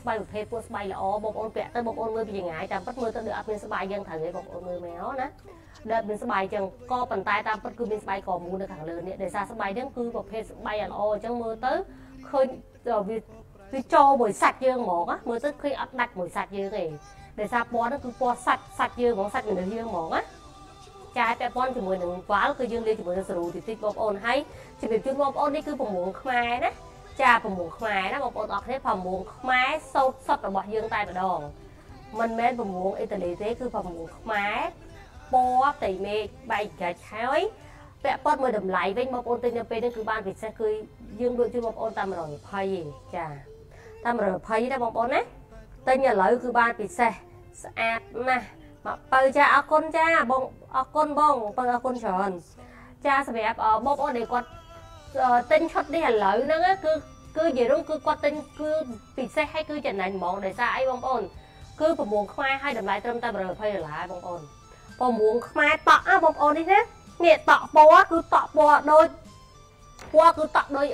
ប្រភេទពួកស្បៃល្អបងប្អូនពាក់ទៅបងប្អូនមើលពីចង្ងាយតាមពិតមើលទៅដូចអត់មានស្បៃយ៉ាងត្រូវទេបងប្អូនមើលមកណាដូចមានស្បៃចឹងក៏ប៉ុន្តែតាមពិតគឺមានស្បៃក្រមូលនៅខាងលើនេះដោយសារស្បៃហ្នឹងគឺប្រភេទស្បៃល្អអញ្ចឹងមើលទៅឃើញវាចូលមួយសាច់យើងហ្មងណាមើលទៅឃើញអត់ដាច់មួយសាច់យើងទេដោយសារពណ៌ហ្នឹងគឺពណ៌សាច់យើងហ្មងសាច់មនុស្សយើងហ្មងណាចាយពាក់ព័ន្ធជាមួយនឹងវ៉ាល់គឺយើងលាយជាមួយនឹងសរូតិចតិចបងប្អូនហើយជំរាបជូនបងប្អូននេះគឺប្រមួងខ្មែរណាចាប្រមួងខ្មែរណាបងប្អូនអរគ្នាប្រមួងខ្មែរសោតសុតរបស់យើងតែម្ដងមិនមែនប្រមួងអ៊ីតាលីទេគឺប្រមួងខ្មែរពណ៌ផ្ទៃមេឃបែកកាច់ហើយពាក់ព័ន្ធមួយតម្លៃវិញបងប្អូនទិញនៅពេលនេះគឺបានពិសេសគឺយើងលក់ជូនបងប្អូនតាម120ទេចាតាម120ណាបងប្អូនណាទិញឥឡូវគឺបានពិសេសស្អាតណាស់មកបើចាអរគុណចាបងអរគុណបងបើអរគុណច្រើនចាសម្រាប់បងប្អូនដែលគាត់ទិញឈុតនេះឥឡូវហ្នឹងគឺនិយាយរួមគឺគាត់ទិញគឺពិសេសហើយគឺចំណេញហ្មងដោយសារអីបងប្អូនគឺប្រមួងខ្មែរឲ្យតម្លៃត្រឹមតែ120ដុល្លារបងប្អូនប្រមួងខ្មែរតក់បងប្អូននេះណានេះតក់ពណ៌គឺតក់ពណ៌ដូចពណ៌គឺតក់ដូច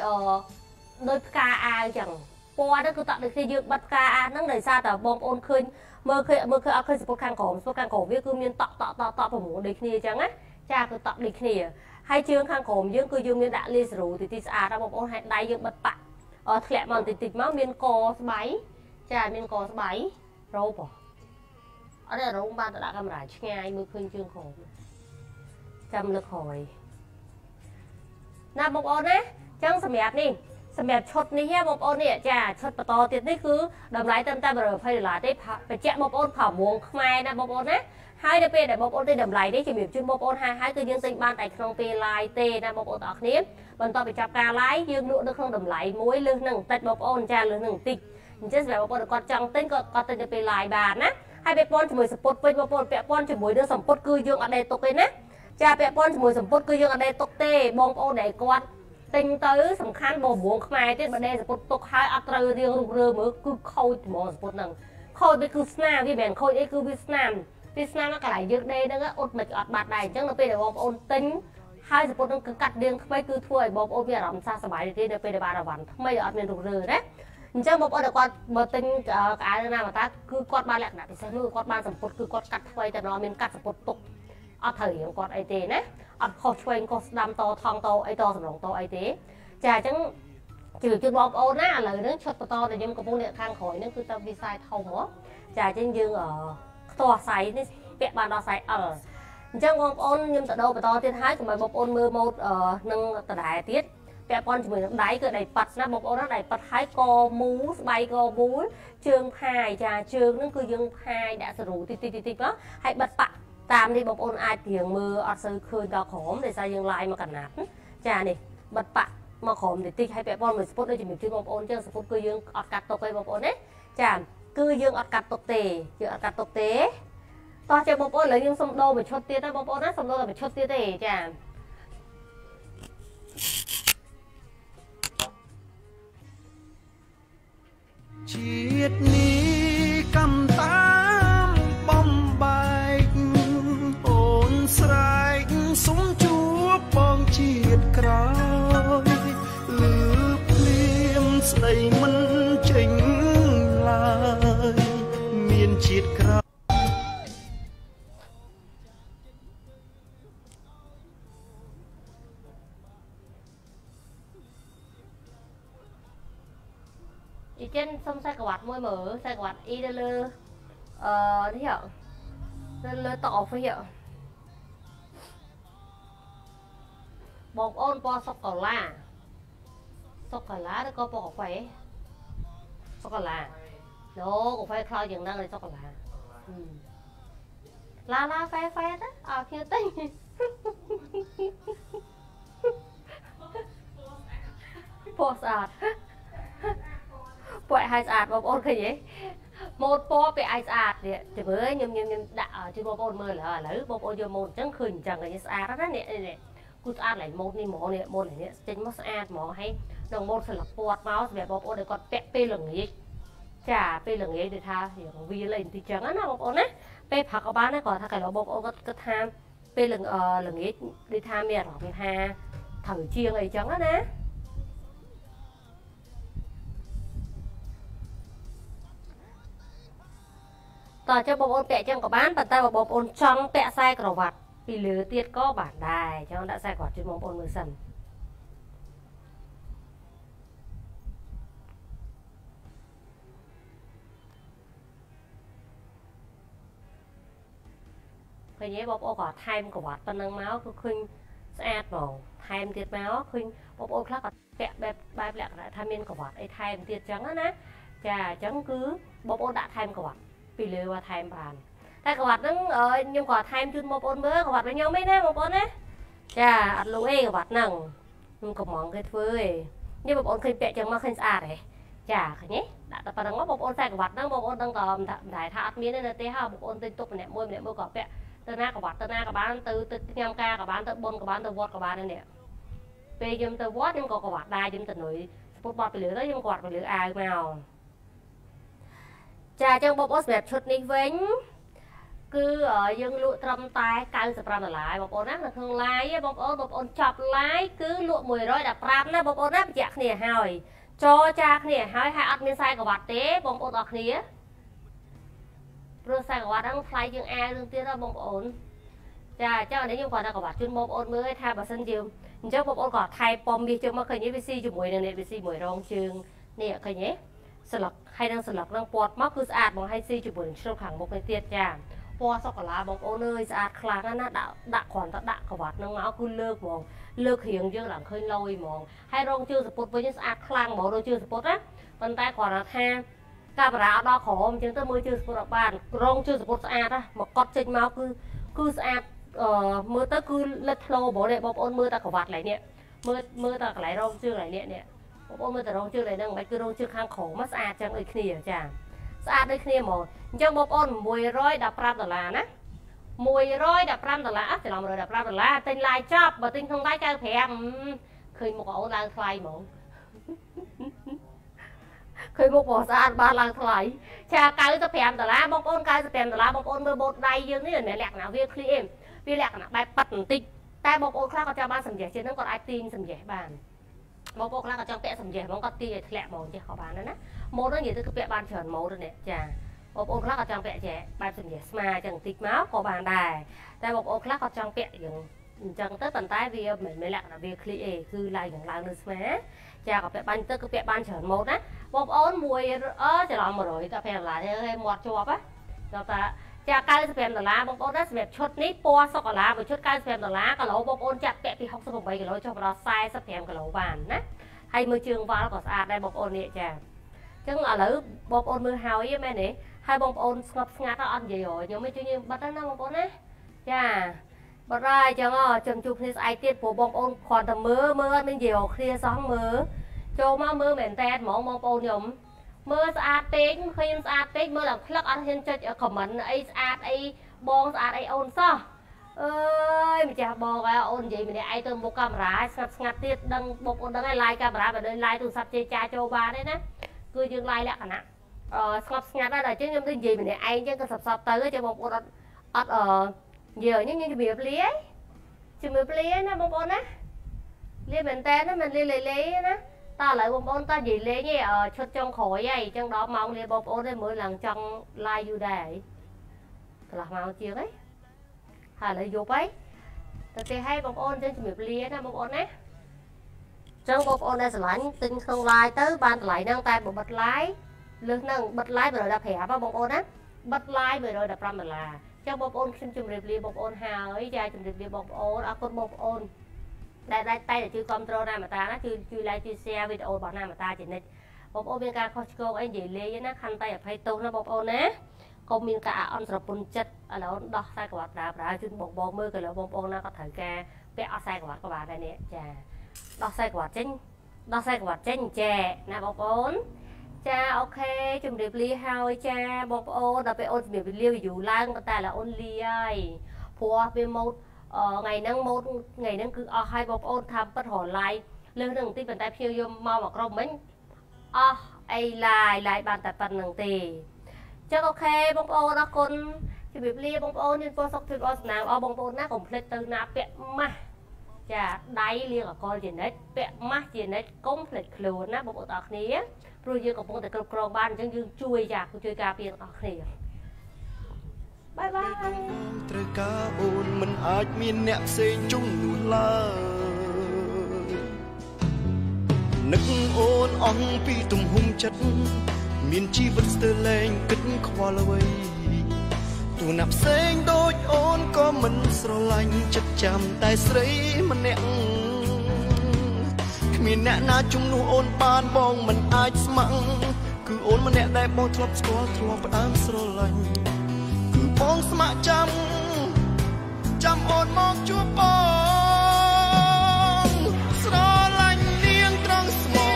ដូចផ្កាអាវចឹងពណ៌ហ្នឹងគឺតក់ដូចគ្នាយើងបិទផ្កាអាវហ្នឹងដោយសារតែបងប្អូនឃើញមើលឃើញអត់ឃើញសពុតខាងក្រោមសពុតខាងក្រោមវាគឺមានតក់តក់តក់តក់ប្រមួងដូចគ្នាអញ្ចឹងណាចាគឺតក់ដូចគ្នាហើយជើងខាងក្រោមយើងគឺយើងមានដាក់លីសរូតិចតិចស្អាតណាបងប្អូនហើយដៃយើងបិទប៉ាក់ធ្លាក់មកតិចតិចមកមានកស្បៃចាមានកស្បៃរ៉ូបអត់ទេរ៉ូបានទៅដាក់កាមេរ៉ាឆ្ងាយមើលឃើញជើងក្រោមចាំលើកក្រោយណាបងប្អូនណាអញ្ចឹងសម្រាប់នេះសម្រាប់ឈុតនេះបងប្អូននេះចាឈុតបន្តទៀតនេះគឺតម្លៃត្រឹមតែ120ដុល្លារទេបញ្ជាក់បងប្អូនប្រមួងខ្មែរណាបងប្អូនណាហើយនៅពេលដែលបងប្អូនទិញតម្លៃនេះជំរាបជូនបងប្អូនហើយគឺយើងទិញបានតែក្នុងពេល live ទេណាបងប្អូនទាំងអស់គ្នាបន្ទាប់ពីចាប់ការ live យើងលក់នៅក្នុងតម្លៃមួយលើសនឹងបន្តិចបងប្អូនចាលើសនឹងបន្តិចអញ្ចឹងសម្រាប់បងប្អូនគាត់ចង់ទិញក៏គាត់ទិញនៅពេល live បានណាហើយពាក់ព័ន្ធជាមួយសម្ពុតវិញបងប្អូនពាក់ព័ន្ធជាមួយនឹងសម្ពុតគឺយើងអត់ដេកទុកទេណាចាពាក់ព័ន្ធជាមួយសម្ពុតគឺយើងអត់ដេកទុកទេបងប្អូនដែលគាត់ទិញទៅសំខាន់បងមួងខ្មែរទៀតបើដេកសម្ពុតទុកហើយអត់ត្រូវរៀងរុះរើមើលគឺខូចហ្មងសម្ពុតហ្នឹងខូចវាគឺស្នាមវាមិនមែនខូចអីគឺវាស្នាមវាស្នាមកកន្លែងយើងដេកហ្នឹងអត់មិនអត់បាត់ដែរអញ្ចឹងនៅពេលដែលបងប្អូនទិញហើយសម្ពុតហ្នឹងគឺកាត់រៀងថ្មីគឺធ្វើឲ្យបងប្អូនមានអារម្មណ៍សះសប្បាយទេនៅពេលដែលបានអាវ៉ាន់ថ្មីអត់មានរុះរើណាអញ្ចឹងបងប្អូនដែលគាត់មកទិញកៅអៅណាមកតាគឺគាត់បានលក្ខណៈពិសេសនោះគាត់បានសម្ពុតគឺគាត់កាត់ថ្មីតែដល់មានកាត់សម្ពុតទុកអត់ត្រូវរៀងគាត់អីទេណាអត់ខុសឆ្វេងខុសស្ដាំតថងតអីតសំរងតអីទេចាអញ្ចឹងជឿជឿបងប្អូនណាឥឡូវហ្នឹងឈុតបន្តដែលខ្ញុំកំពុងនេះខាងក្រោយហ្នឹងគឺទៅវិស័យធំហ៎ចាអញ្ចឹងយើងខ្ទាស់សៃនេះពាក់បានដល់សៃ L អញ្ចឹងបងប្អូនខ្ញុំទៅដូរបន្តទៀតហើយកុំឲ្យបងប្អូនមើលម៉ូតនឹងដដែលទៀតពាក់ព័ន្ធជាមួយនឹងដៃគឺដៃប៉ាត់ណាបងប្អូនណាដៃប៉ាត់ហើយកមូលស្បៃកមូលជើងផាយចាជើងហ្នឹងគឺយើងផាយដាក់សរូតិចតិចតិចមកហើយបិទប៉ាក់ តាមនេះបងប្អូនអាចរៀងមើលអត់សូវឃើញដល់ក្រោមដោយសារយើងឡាយមកកណាត់ចានេះបិទប៉ាក់មកក្រោមតិចតិចហើយពាក់ព័ន្ធមួយស្ពុតដូចជំរាបជូនបងប្អូនចឹងស្ពុតគឺយើងអត់កាត់ទុកទេបងប្អូនណាចាគឺយើងអត់កាត់ទុកទេយើងអត់កាត់ទុកទេតោះចាបងប្អូនឥឡូវយើងសុំដូរមួយឈុតទៀតណាបងប្អូនណាសុំដូរតែមួយឈុតទៀតទេចាជាតិនេះកម្មតាមបំបែកអូនស្រែកសុំជួបបងជាតិក្រោយលឺភ្លាមស្ដីមិនចេញឡើយមានជាតិក្រោយអ៊ីចិនសុំខ្សែក្រវ៉ាត់មួយមើលខ្សែក្រវ៉ាត់អ៊ីទៅលើនេះទៅលើតុអอฟហ្វិសបងប្អូនពណ៌សូកូឡាសូកូឡាឬក៏ពណ៌កាហ្វេសូកូឡាណូកាហ្វេខ្លោចយ៉ាងហ្នឹងឯសូកូឡាឡាឡាហ្វេហ្វេទៅអត់គ្នាទិញពណ៌ស្អាតពណ៌ឲ្យស្អាតបងប្អូនឃើញទេម៉ូតពណ៌ពាក់ឲ្យស្អាតនេះចាំមើលខ្ញុំខ្ញុំដាក់ជួយបងប្អូនមើលឥឡូវបងប្អូនយកម៉ូតអញ្ចឹងឃើញអញ្ចឹងស្អាតណាស់នេះនេះគូស្អាតឡើងម៉ូតនេះហ្មងនេះម៉ូតនេះចេញមកស្អាតហ្មងហើយនឹងម៉ូតស្លឹកពណ៌មកសម្រាប់បងប្អូនដែលគាត់ពាក់ពេលល្ងាចចាពេលល្ងាចដូចថារៀងវាលេងបន្តិចចឹងណាបងប្អូនណាពេលព្រឹកក៏បានដែរគាត់ថាកន្លងបងប្អូនគាត់គិតថាពេលល្ងាចដូចថាមានអារម្មណ៍ថាត្រូវជាងអីចឹងណាតើចុះបងប្អូនពាក់ចឹងក៏បានប៉ុន្តែបើបងប្អូនចង់ពាក់ខ្សែក្រវ៉ាត់ពីលើទៀតក៏បានដែរចង់ដាក់ខ្សែក្រវ៉ាត់ជូនបងប្អូនមើលសិនឃើញទេបងប្អូនក៏ថែមក្រវ៉ាត់ប៉ុណ្ណឹងមកគឺឃើញស្អាតហ្មងថែមទៀតមកឃើញបងប្អូនខ្លះក៏ពាក់បែបលក្ខណៈថាមានក្រវ៉ាត់អីថែមទៀតចឹងណាចាអញ្ចឹងគឺបងប្អូនដាក់ថែមក្រវ៉ាត់ពីលើว่าថែមបានតែក្រវ៉ាត់ហ្នឹងខ្ញុំក៏ថែមជូនបងប្អូនមើលក្រវ៉ាត់របស់ខ្ញុំឯណាបងប្អូនណាចាអត់លក់អីក្រវ៉ាត់ហ្នឹងខ្ញុំកំងគេធ្វើឯងនេះបងប្អូនឃើញពាក់ចឹងមកឃើញស្អាតហ៎ចាឃើញទេដាក់តែប៉ុណ្្នឹងមកបងប្អូនខ្សែក្រវ៉ាត់ហ្នឹងបងប្អូនដឹងតមិនដែរថាអត់មានទេនៅទេហ่าបងប្អូនទិញទុកម្នាក់មួយម្នាក់មួយក៏ពាក់ទៅណាក្រវ៉ាត់ទៅណាក៏បានទៅទៅញ៉ាំការក៏បានទៅបុណ្យក៏បានទៅវត្តក៏បានដែរនេះពេលខ្ញុំទៅវត្តខ្ញុំក៏ក្រវ៉ាត់ដែរខ្ញុំទៅនុយស្ពុតបត់ពីលើទៅខ្ញុំក្រវ៉ាត់ពីលើអាវមកចាអញ្ចឹងបងប្អូនសម្រាប់ឈុតនេះវិញគឺយើងលក់ត្រឹមតែ95ដុល្លារបងប្អូនណានៅក្នុង live បងប្អូនបងប្អូនចប់ live គឺលក់115ណាបងប្អូនណាបញ្ជាក់គ្នាហើយចរចាគ្នាហើយហើយអត់មានខ្សែក្រវ៉ាត់ទេបងប្អូនអរគ្នាព្រោះខ្សែក្រវ៉ាត់ហ្នឹងថ្លៃជាងអាវនឹងទៀតណាបងប្អូនចាអញ្ចឹងនេះខ្ញុំគ្រាន់តែក្រវ៉ាត់ជូនបងប្អូនមើលថាបើសិនជាអញ្ចឹងបងប្អូនក៏ថែពំមាសជើងមកឃើញវាស៊ីជាមួយនឹងនេះវាស៊ីមួយរងជើងនេះឃើញទេស្លឹកហើយនឹងស្លឹកនឹងពណ៌មកគឺស្អាតបងហើយស៊ីជាមួយនឹងជ្រុកខាងមុខនេះទៀតចាពណ៌សូកូឡាបងប្អូនអើយស្អាតខ្លាំងណាស់ដាក់គ្រាន់តែដាក់ក្រវ៉ាត់នឹងមកគឺលើកហ្មងលើករៀងយើងឡើងឃើញលយហ្មងហើយរងជើងសពុតវិញស្អាតខ្លាំងហ្មងរងជើងសពុតណាប៉ុន្តែគ្រាន់តែថាកាមេរ៉ាអត់ដល់ក្រោមអញ្ចឹងទៅមើលជើងសពុតអត់បានរងជើងសពុតស្អាតណាមកកត់ចេញមកគឺស្អាតមើលទៅគឺលេចធ្លោហ្មងនេះបងប្អូនមើលតែក្រវ៉ាត់ឡើយនេះមើលតែកន្លែងរងជើងឡើយនេះនេះបងប្អូនមើលតែរងជើងឡើយហ្នឹងមិនគឺរងជើងខាងក្រោមស្អាតចឹងដូចគ្នាចាស្អាតដូចគ្នាហ្មងអញ្ចឹងបងប្អូន115ដុល្លារណា115ដុល្លារអត់ច្រឡំ115ដុល្លារទិញឡាយចប់បើទិញក្នុងឡាយ95ឃើញមុខអូនឡើងថ្លៃហ្មងឃើញមុខបងស្អាតបានឡើងថ្លៃចា95ដុល្លារបងប្អូន95ដុល្លារបងប្អូនមើលបូតដៃយើងនេះមិនមែនលក្ខណៈវាឃ្លីទេវាលក្ខណៈបែបប៉ាត់បន្តិចតែបងប្អូនខ្លះក៏ចង់បានសម្យេះជាងហ្នឹងគាត់អាចទាញសម្យេះបានបងប្អូនខ្លះក៏ចង់ពាក់សម្យេះហ្មងគាត់ទាញឲ្យធ្លាក់ហ្មងចេះក៏បានដែរណាម៉ូតហ្នឹងនិយាយទៅគឺពាក់បានច្រើនម៉ូតនេះចាបងប្អូនខ្លះក៏ចង់ពាក់ចេះបែបសម្យេះស្មាចឹងបន្តិចមកក៏បានដែរតែបងប្អូនខ្លះក៏ចង់ពាក់យ៉ាងអញ្ចឹងទៅប៉ុន្តែវាមិនមែនលក្ខណៈវាឃ្លីអេគឺឡើងយ៉ាងឡើងនៅស្មាចាក៏ពាក់បានទៅគឺពាក់បានច្រើនម៉ូតណាបងប្អូនមួយច្រឡំ100តែ5ដុល្លារទេមាត់ជាប់ណាដល់តាចា95ដុល្លារបងប្អូនណាសម្រាប់ឈុតនេះពណ៌សូកូឡាមួយឈុត95ដុល្លារគីឡូបងប្អូនចាក់ពាក់ពី68គីឡូចុះមកដល់45គីឡូបានណាហើយមើលជើងវ៉ាល់ក៏ស្អាតដែរបងប្អូននេះចាអញ្ចឹងឥឡូវបងប្អូនមើលហើយមែនទេហើយបងប្អូនស្ងប់ស្ងាត់អត់និយាយខ្ញុំទេជួយយើងបិទណាបងប្អូនណា ចាបត់ហើយចឹងចាំជួបគ្នាស្អែកទៀតព្រោះបងប្អូនគ្រាន់តែមើលមើលអត់មាននិយាយរកគ្នាសោះមើលចូលមកមើលមែនតើហ្មងបងប្អូនខ្ញុំមើលស្អាតពេកឃើញខ្ញុំស្អាតពេកមើលឡើងផ្លឹកអត់ហ៊ានចុច comment អីស្អាតអីបងស្អាតអីអូនសោះអើយម្ចាស់បងហើយអូននិយាយម្នាក់ឯងទៅមុខកាមេរ៉ាស្ងាត់ស្ងាត់ទៀតដឹងបងប្អូនដឹងហើយ live កាមេរ៉ាបើដូច live ទូរស័ព្ទជេចាចូលបានទេណាគឺយើង live លក្ខណៈស្ងប់ស្ងាត់ដែរដល់អញ្ចឹងខ្ញុំដូចនិយាយម្នាក់ឯងអញ្ចឹងក៏សបសបទៅចឹងបងប្អូនអត់អត់និយាយហ្នឹងខ្ញុំជំរាបលាជំរាបលាណាបងប្អូនណាលាមែនតើណាមិនលាលេលេណាតើឥឡូវបងប្អូនតើនិយាយលេងឯងឈុតចុងក្រោយហើយអញ្ចឹងដល់ម៉ោងលាបងប្អូនទេមើលឡើងចង់ live យូរដែរកន្លះម៉ោងជាងហើយហើយឥឡូវយប់ហើយទៅទេឲ្យបងប្អូនអញ្ចឹងជំរាបលាណាបងប្អូនណាអញ្ចឹងបងប្អូនដែលស្រឡាញ់ទិញក្នុង live ទៅបានតម្លៃហ្នឹងតែបើបិទ live លើសហ្នឹងបិទ live 115បងប្អូនណាបិទ live 115ដុល្លារចឹងបងប្អូនខ្ញុំជម្រាបលាបងប្អូនហើយចាជម្រាបលាបងប្អូនអរគុណបងប្អូនដែលតែតែជួយគ្រប់គ្រងណាមតាណាជួយជួយ like ជួយ share វីដេអូរបស់ណាមតាជានិច្ចបងប្អូនមានការខុសឆ្គងអីនិយាយលេងណាខន្តីអភ័យទោសណាបងប្អូនណាកុំមានការអន់ស្រពន់ចិត្តឥឡូវដោះខ្សែក្រវ៉ាត់ប្រើប្រើជូនបងបងមើលក៏លើបងប្អូនណាក៏ត្រូវការពាក់អស់ខ្សែក្រវ៉ាត់ក៏បានដែរនេះចាដោះខ្សែក្រវ៉ាត់ចេញដោះខ្សែក្រវ៉ាត់ចេញចែណាបងប្អូនចាអូខេជម្រាបលាហើយចាបងប្អូនដល់ពេលអូនជម្រាបលាយូរឡើងប៉ុន្តែឥឡូវអូនលាហើយព្រោះវាម៉ូតថ្ងៃហ្នឹងម៉ូតថ្ងៃហ្នឹងគឺអស់ហើយបងប្អូនថាពិតរឡាយលើសនឹងបន្តិចប៉ុន្តែភ្ញៀវយកមកមកក្រុមមិញអស់អីឡាយឡាយបានតែប៉ុណ្្នឹងទេចឹងអូខេបងប្អូនអរគុណជម្រាបលាបងប្អូនមានពរសុខភាពល្អសំណាងល្អបងប្អូនណាកុំភ្លេចទៅណាពាក់ម៉ាស់ចាដៃលាងអកលជានិច្ចពាក់ម៉ាស់ជានិច្ចកុំភ្លេចខ្លួនណាបងប្អូនអរគ្នាព្រោះយើងកំពុងតែគ្រប់គ្រងបានអញ្ចឹងយើងជួយចាជួយការពារទាំងអស់គ្នាបាយបាយត្រូវការអូនមិនអាចមានអ្នកផ្សេងជំនួសឡើយនឹកអូនអស់ពីទំហំចិត្តមានជីវិតស្ទើរលែងគិតខ្វល់អ្វីទូណាផ្សេងដូចអូនក៏មិនស្រឡាញ់ចិត្តចាំតែស្រីម្នាក់គ្មានអ្នកណាជំនួសអូនបានបងមិនអាចស្ម័គ្រគឺអូនម្នាក់ដែលបងធ្លាប់ស្គាល់ធ្លាប់ផ្ដើមស្រឡាញ់គឺបងស្ម័គ្រចាំចាំអូនមកជួបបងស្រឡាញ់នាងត្រង់ស្មោ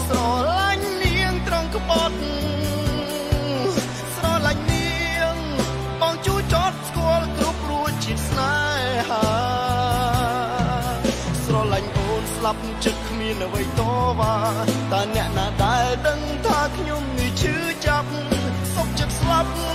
ស្រឡាញ់នាងត្រង់ក្បត់ស្រឡាញ់នាងបងជួយចតស្គាល់គ្រប់រសជាតិស្នេហាស្រឡាញ់អូនស្លាប់ចិត្តគ្មានអ្វីតវ៉ាតើអ្នកណាដែលដឹងថាខ្ញុំនេះឈឺចាប់សុខចិត្តស្លាប់